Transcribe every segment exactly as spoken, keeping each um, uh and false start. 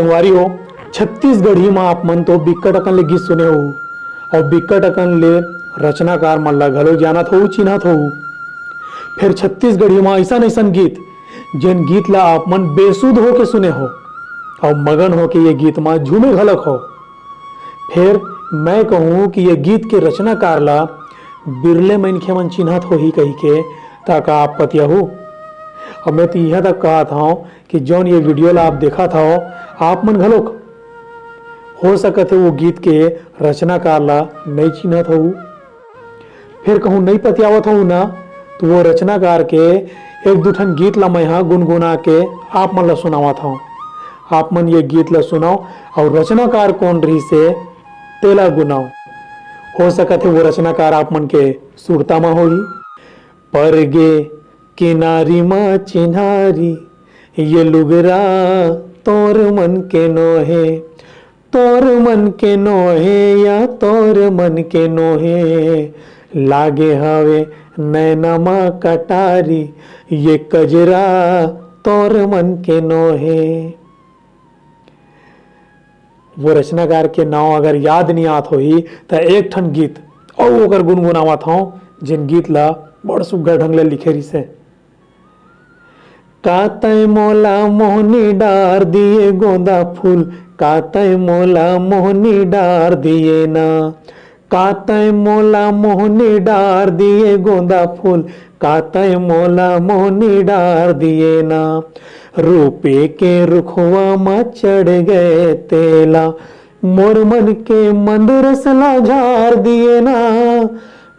संगवारी हो, छत्तीसगढ़ी म आप मन तो बिक्कट अकन ले गीत सुने हो, अउ बिक्कट अकन ले रचनाकार मन ला घलो जानत हो, चिन्हत हो। फेर छत्तीसगढ़ी म अइसन अइसन गीत, जेन गीत ला आप मन बेसुध होके सुने हो, अउ मगन होके ये गीत म झूमे घलक हो। फेर मैं कहूँ कि ये गीत के रचनाकार ला बिरले मनखे मन चिन्हत होही कहिके, त का आप पतियाहू? अब मैं तो इहाँ तक कहत हौं कि जौन ये video ला आप देखत हव, आप मन घलोक हो सकत हे वो गीत के रचनाकार ला नइ चिन्हत हव। फेर कहूँ नइ पतियावत हव ना, तो वो रचनाकार के एक दू ठन गीत ला मैं हा गुनगुना के आप मन ला सुनावत हव। आप मन ये गीत ला सुनव अउ रचनाकार कोन रहिस हे, तेला गुनव। हो सकत हे वो रचनाकार आप मन के सुरता म होही। परगे किनारी म चिन्हारी, ये लुगरा तोर मन के नोहे, तोर मन के नोहे या तोर मन के नोहे, लागे हवे नैना म कटारी, ये कजरा तोर मन के नोहे। वो रचनाकार के नांव अगर याद नइ आत होही, त एक ठन गीत अउ ओकर गुनगुनावत हौं, जेन गीत ला बड़ सुग्घर ढंग ले लिखे रिहिस हे। का तैं मोला मोहनी डार दिए गोंदा फूल, का तैं मोला मोहनी डार दिए ना। का तैं मोला मोहनी डार दिए गोंदा फूल, का तैं मोला मोहनी डार दिए ना। रूपे के रुखवा म चढ़ गए तेला, मोर मन के मंदरस ला झार दिए ना।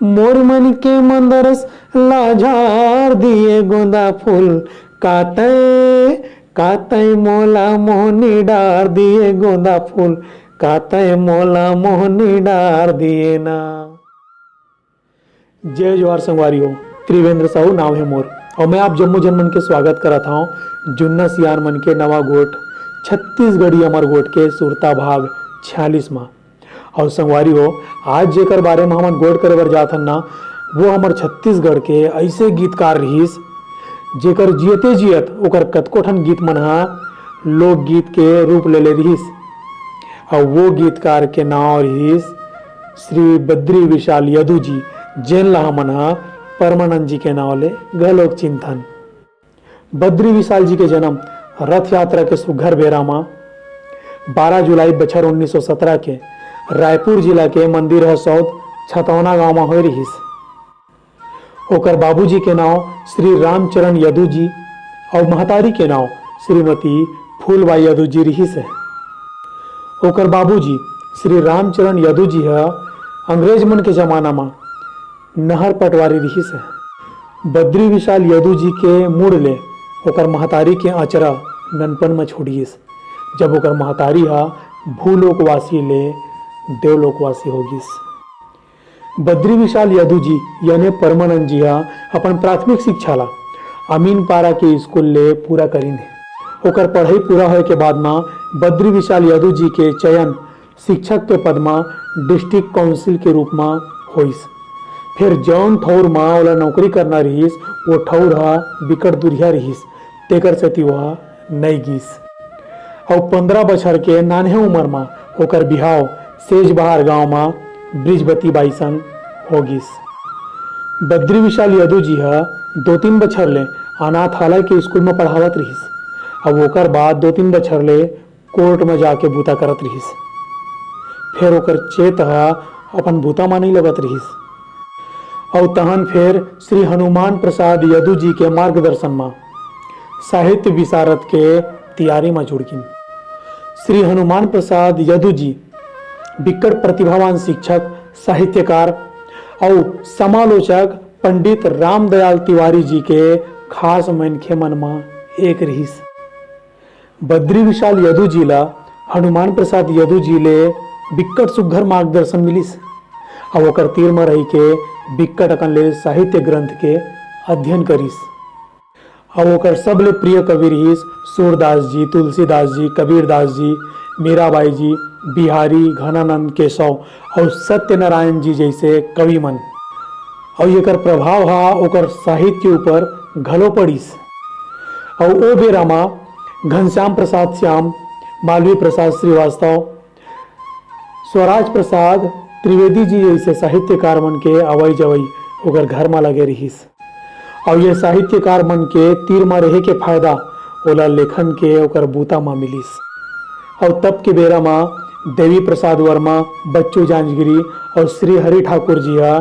मोर मन के मंदरस ला झार दिए गोंदा फूल, का तैं, का तैं मोला मोहनी डार दिए गोंदा फूल, का तैं मोला मोहनी डार दिए ना। जय जोहार संगवारी हो, त्रिवेंद्र साहू नाव हे मोर, अउ मैं आप जम्मो जन मन के स्वागत करत हौं जुन्ना सियान मन के नवा गोठ छत्तीसगढ़ी अमर गोठ के सुरता भाग छियालीस मा। अउ संगवारी हो, आज जेकर बारे म हमन गोठ करे बर जात हन ना, वो हमर छत्तीसगढ़ के अइसे गीतकार रिहिस, जेकर जियते जियत ओकर कतको ठन गीत मन ह लोकगीत के रूप ले ले रिहिस। अउ वो गीतकार के नांव रिहिस श्री बद्री विशाल यदु जी, जेन ला हमन ह परमानंद जी के नांव ले घलोक चिन्हथन। बद्री विशाल जी के जन्म रथ यात्रा के सुघर बेरा म बारह जुलाई बछर उन्नीस सौ सत्रह के रायपुर जिला के मंदिर हसौद छतौना गांव म होए रिहिस। ओकर बाबूजी के नांव श्री रामचरण यदु जी अउ महतारी के नांव श्रीमती फूलबाई यदु जी रिहिस हे। ओकर बाबूजी श्री रामचरण यदु जी ह अंग्रेज मन के जमाना म नहर पटवारी रिहिस हे। बद्री विशाल यदु जी के मुड़ ले ओकर महतारी के अचरा ननपन म छूट गिस, जब ओकर महतारी ह भूलोकवासी ले देवलोकवासी हो गिस। बद्री विशाल यदु जी यानी परमानंद जी ह अपन प्राथमिक शिक्षा ला अमीनपारा के स्कूल ले पूरा करिन हे। ओकर पढ़ाई पूरा होए के बाद म बद्री विशाल यदु जी के चयन शिक्षक के पद म डिस्ट्रिक्ट काउंसिल के रूप म होइस। फेर जौन ठउर म ओला नौकरी करना रिहिस, वो ठउर ह बिकट दुरिहा रिहिस, तेकर सेती ओहा नइ गिस। अउ पंद्रह बछर के नान्हे उमर म ओकर बिहाव सेजबहार गांव म बृजवती बाई संग हो गिस। बद्री विशाल यदु जी ह दो तीन बछर ले अनाथालय के स्कूल म पढ़ावत रिहिस। अउ ओकर बाद दो तीन बछर ले कोर्ट म जाके बूता करत रिहिस। फेर ओकर चेत ह अपन बूता म नइ लगत रिहिस। अउ तहन फेर श्री हनुमान प्रसाद यदु जी के मार्गदर्शन म साहित्य विशारद के तियारी म जुड़ गिन। श्री हनुमान प्रसाद यदु जी बिकट प्रतिभावान शिक्षक, साहित्यकार अउ समालोचक पंडित रामदयाल तिवारी जी के खास मनखे मन म एक रिहिस। बद्री विशाल यदु जी ला हनुमान प्रसाद यदु जी ले बिक्कट सुग्घर मार्गदर्शन मिलिस। अउ ओकर तीर म रहिके बिक्कट अकन ले साहित्य ग्रंथ के अध्ययन करिस। अउ ओकर सबले प्रिय कवि रिहिस सूरदास जी, तुलसीदास जी, कबीरदास जी, मीराबाई जी, बिहारी, घनानंद, केशव अउ सत्यनारायण जी जइसे कवि मन। अउ एकर प्रभाव ह ओकर साहित्य ऊपर घलो पड़िस। अउ ओ बेरा म घनश्याम प्रसाद श्याम, मालवी प्रसाद श्रीवास्तव, स्वराज प्रसाद त्रिवेदी जी जइसे साहित्यकार मन के अवई जवई ओकर घर म लगे रिहिस। अउ ये साहित्यकार मन के तीर म रेहे के फायदा ओला लेखन के ओकर बूता म मिलिस। अउ तब के बेरा म देवी प्रसाद वर्मा, बच्चू जांजगिरी अउ श्री हरि ठाकुर जी ह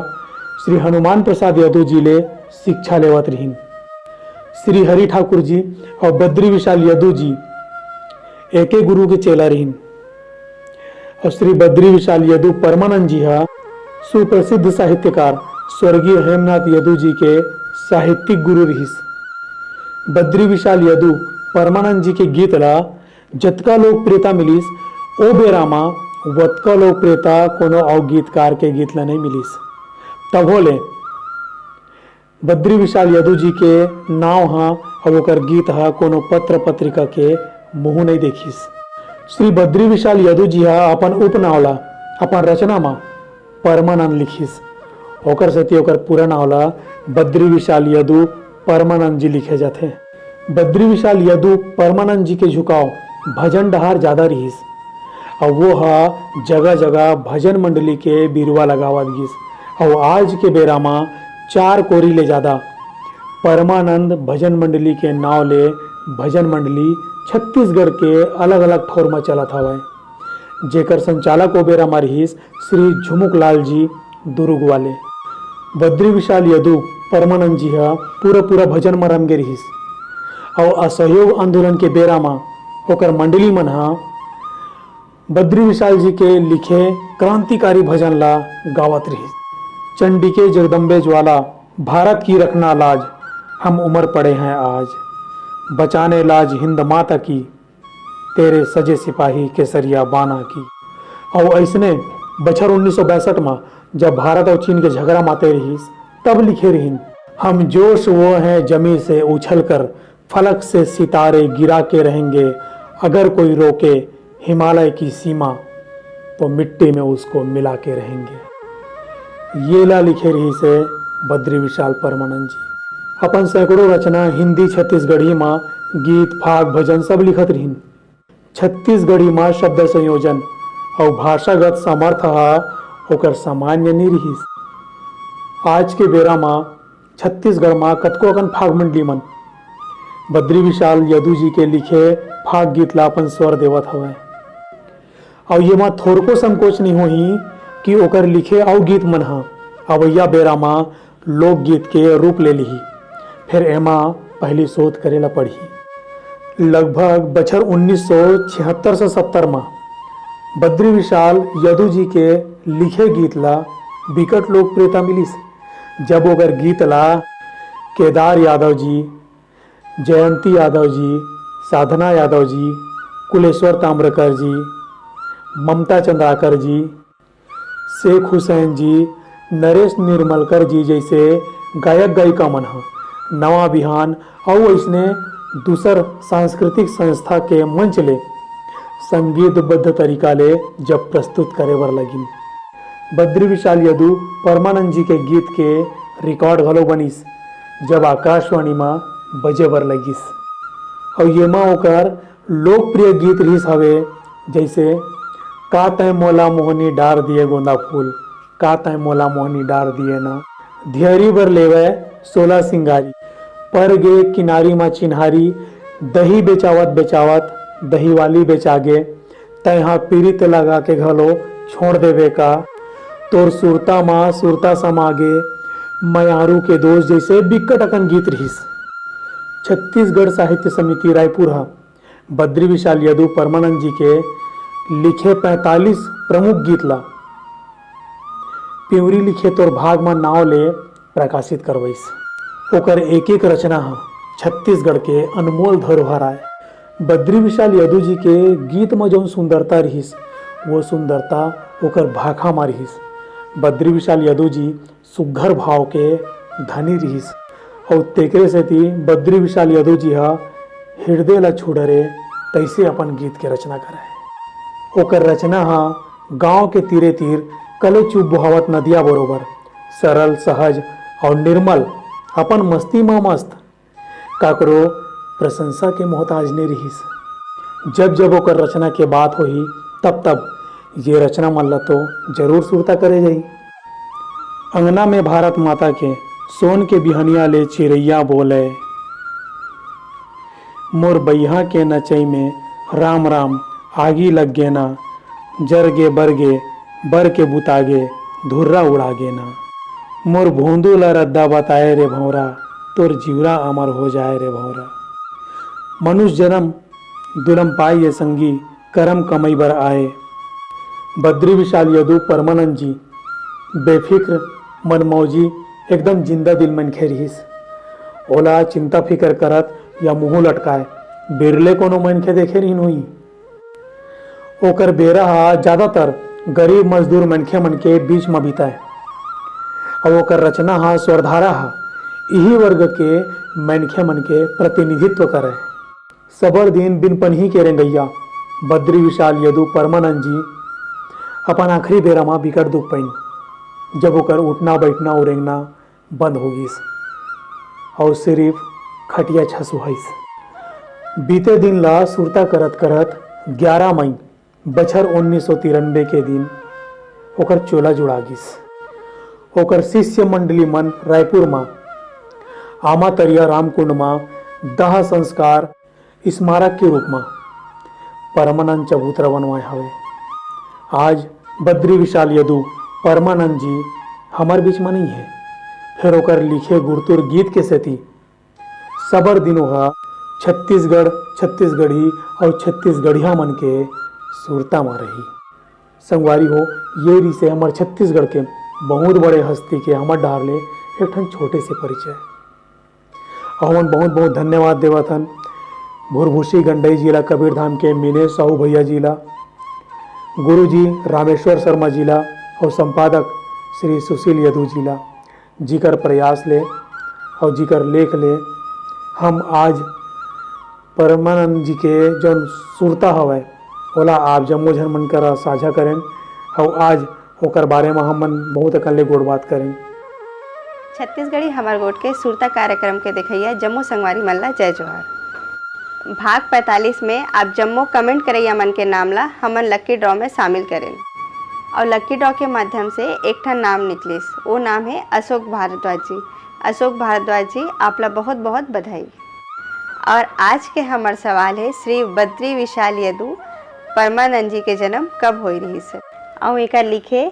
श्री हनुमान प्रसाद यदु जी ले शिक्षा लेवत रिहिन। श्री हरि ठाकुर जी अउ बद्री विशाल यदु जी एके गुरु के चेला रिहिन। अउ श्री बद्री विशाल यदु परमानंद जी ह सुप्रसिद्ध साहित्यकार स्वर्गीय हेमनाथ यदु जी के साहित्यिक गुरु रिहिस। बद्री विशाल यदु परमानंद जी के गीत ला जतका लोकप्रियता मिलिस, ओ बेरा म वतका लोकप्रियता कोनो अउ गीतकार के गीत ला नइ मिलिस। तभो ले बद्री विशाल यदु जी के नाव ह अउ ओकर गीत ह कोनो पत्र पत्रिका के मुंह नइ देखिस। श्री बद्री विशाल यदु जी ह अपन उपनाव ला अपन रचना म परमानंद लिखिस। ओकर सेती ओकर पूरा नाव ला बद्री विशाल यदु परमानंद जी लिखे जाथे। बद्री विशाल यदु परमानंद जी के झुकाव भजन डहार जादा रिहिस। अउ वो ह जगह-जगह भजन मंडली के बिरुवा लगावत गिस। अउ आज के बेरा म चार कोरी ले जादा परमानंद भजन मंडली के नाव ले भजन मंडली छत्तीसगढ़ के अलग-अलग ठौर म चलत हवय, जेकर संचालक ओ बेरा म रिहिस श्री झुमुक लाल जी दुरुग वाले। बद्री विशाल यदु परमानंद जी ह पूरा पूरा भजन म रम गे रिहिस। अउ असहयोग आंदोलन के बेरा म ओकर मंडली मन ह बद्री विशाल जी के लिखे क्रांतिकारी भजन ला गावत रिहिस। चंडिके जगदम्बे ज्वाला, भारत की रखना लाज, हम उमर पड़े हैं आज, बचाने लाज हिंद माता की, तेरे सजे सिपाही केसरिया बाना की। अउ अइसने बछर उन्नीस सौ बासठ म जब भारत अउ चीन के झगड़ा माते रिहिस, तब लिखे रिहिन, हम जोश वो हैं जमी से उछल कर, फलक से सितारे गिरा के रहेंगे, अगर कोई रोके हिमालय की सीमा, तो मिट्टी में उसको मिला के रहेंगे। ये ला लिखे रिहिस हे बद्री विशाल परमानंद जी। अपन सैकड़ों रचना हिंदी छत्तीसगढ़ी म गीत, फाग, भजन सब लिखत रिहिन। छत्तीसगढ़ी म शब्द संयोजन अउ भाषागत सामर्थ्य ह ओकर सामान्य नी रिहिस। आज के बेरा म छत्तीसगढ़ म कतको अकन फाग मंडली मन बद्री विशाल यदु जी के लिखे फाग गीत ला अपन स्वर देवत हवय। अउ ये म थोरको संकोच नइ होही कि ओकर लिखे अउ गीत मन ह अवइया बेरा म लोकगीत के रूप ले लिही। फेर एमा पहिली शोध करे ला पड़ही। लगभग बछर उन्नीस सौ छिहत्तर से सत्तर म बद्री विशाल यदु जी के लिखे गीत ला बिकट लोकप्रियता मिलिस, जब ओकर गीत ला केदार यादव जी, जयंती यादव जी, साधना यादव जी, कुलेश्वर ताम्रकर जी, ममता चंद्राकर जी, शेख हुसैन जी, नरेश निर्मलकर जी जइसे गायक गायिका मन ह नवा बिहान अउ अइसने दूसर सांस्कृतिक संस्था के मंच ले संगीतबद्ध तरीका ले जब प्रस्तुत करे बर लगिन। बद्री विशाल यदु परमानंद जी के गीत के रिकॉर्ड घलो बनिस, जब आकाशवाणी म बजे बर लगिस। अउ येमा ओकर लोकप्रिय गीत रिहिस हवे, जइसे का तैं मोला मोहनी डार दिए गोंदा फूल, का तैं मोला मोहनी डार दिए ना, धियरी बर लेवय सोला सिंगारी, पर गे किनारी म चिन्हारी, दही बेचावत बेचावत दही वाली बेचागे, तैं हा पीरित लगा के घलो छोड़ देबे का, तोर सुरता म सुरता समा गे, मयारू के दोष जइसे बिकट अकन गीत रिहिस। छत्तीसगढ़ साहित्य समिति रायपुर ह बद्री विशाल यदु परमानंद जी के लिखे पैंतालीस प्रमुख गीत ला पिंवरी लिखे तोर भाग म नाव ले प्रकाशित करवइस। ओकर एक-एक रचना ह छत्तीसगढ़ के अनमोल धरोहर आय। बद्री विशाल यदु जी के गीत म जउन सुंदरता रिहिस, वो सुंदरता ओकर भाखा म रिहिस। बद्री विशाल यदु जी सुघर भाव के धनी रिहिस अउ तेकरे सेती बद्री विशाल यदु जी ह हिरदे ल छू डरे तइसे अपन गीत के रचना करय। ओकर रचना ह गांव के तीरे तीर कले चुप बोहावत नदिया बरोबर सरल, सहज अउ निर्मल, अपन मस्ती म मस्त, काकरो प्रशंसा के मोहताज नइ रिहिस। जब जब ओकर रचना के बात होही, तब तब ये रचना मन ल तो जरूर सुरता करे जाही। अंगना में भारत माता के, सोन के बिहनिया ले चिरैया बोले। मोर बइहा के नचई में राम राम आगी लग गे ना, जर गे बर गे बर के बुता गे धुर्रा उड़ा गे ना। मोर भोंदू ला रद्दा बताए रे भौंरा, तोर जिउरा अमर हो जाए रे भौंरा। मनुष्य जन्म दुलम पाए ये संगी, करम कमई बर आए। बद्री विशाल यदु परमानंद जी बेफिक्र, मनमौजी, एकदम जिंदा दिल मनखे रिहिस। ओला चिंता फिकर करत या मुंह लटकाए बिरले कोनो मनखे देखे रिहिन होही। ओकर बेरा ह ज्यादातर गरीब मजदूर मनखे मन के बीच म बिताए। अउ ओकर रचना ह स्वरधारा ह इही वर्ग के मनखे मन के प्रतिनिधित्व करय। सबर दिन बिन पनही के रेंगइया बद्री विशाल यदु परमानंद जी अपन आखिरी बेरा म बिकट दुख पइन, जब ओकर उठना, बइठना अउ रेंगना बंद हो गिस अउ सिरिफ खटिया छसुहाइस। बीते दिन ला सुरता करत करत ग्यारा मई बछर उन्नीस सौ तिरानबे के दिन ओकर चोला जुड़ा गिस। ओकर शिष्य मंडली मन रायपुर म आमा तरिया रामकुंड म दाह संस्कार स्मारक के रूप म परमानंद चबूतरा बनवाए हवे। आज बद्री विशाल यदु परमानंद जी हमर बीच म नइ हे, फेर ओकर लिखे गुरतुर गीत के सेती सबर दिन ओहा छत्तीसगढ़, छत्तीसगढ़ी अउ छत्तीसगढ़िया मन के सुरता म रही। संगवारी हो, ये रिसे हमर छत्तीसगढ़ के बहुत बड़े हस्ती के हमर डहार ले एक ठन छोटे से परिचय। अउ हमन बहुत बहुत धन्यवाद देवत हन भुरभुसी गंडई जी ला, कबीरधाम के मिनेश साहू भैया जी ला, गुरु जी रामेश्वर शर्मा जी ला अउ संपादक श्री सुशील यदु जी ला, जिकर प्रयास ले अउ जिकर लेख ले हम आज परमानंद जी के जौन सुरता हवय, ओला आप जम्मो झन मन करा साझा करेन, अउ आज ओकर बारे म हमन बहुत अकन ले गोठ बात करेन। छत्तीसगढ़ी हमर गोठ के सुरता कार्यक्रम के देखइया जम्मो संगवारी मन ला जय जोहार। भाग पैंतालीस में आप जम्मो comment करइया मन के नाम ला हमन lucky draw में शामिल करेन, अउ lucky draw के माध्यम से एक ठन नाम निकलिस। वो नाम है अशोक भारद्वाज जी। अशोक भारद्वाज जी, आप ला बहुत बहुत बधाई। और आज के हमर सवाल है, श्री बद्री विशाल यदु परमानंद जी के जन्म कब होई रहिस? अउ एकर लिखे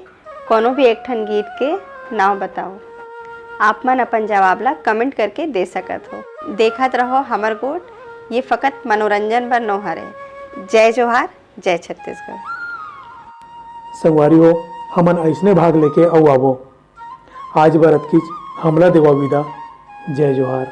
कोनो भी एक ठन गीत के नाव बताओ। आप मन अपन जवाब ला comment करके दे सकत हो। देखत रहो हमर गोठ, ये फकत मनोरंजन बर नो हरे। जय जोहार, जय छत्तीसगढ़। संगवारी हो, हमन अइसने भाग लेके अउ आबो। आज बर अतकीच, हमला देवा विदा। जय जोहार।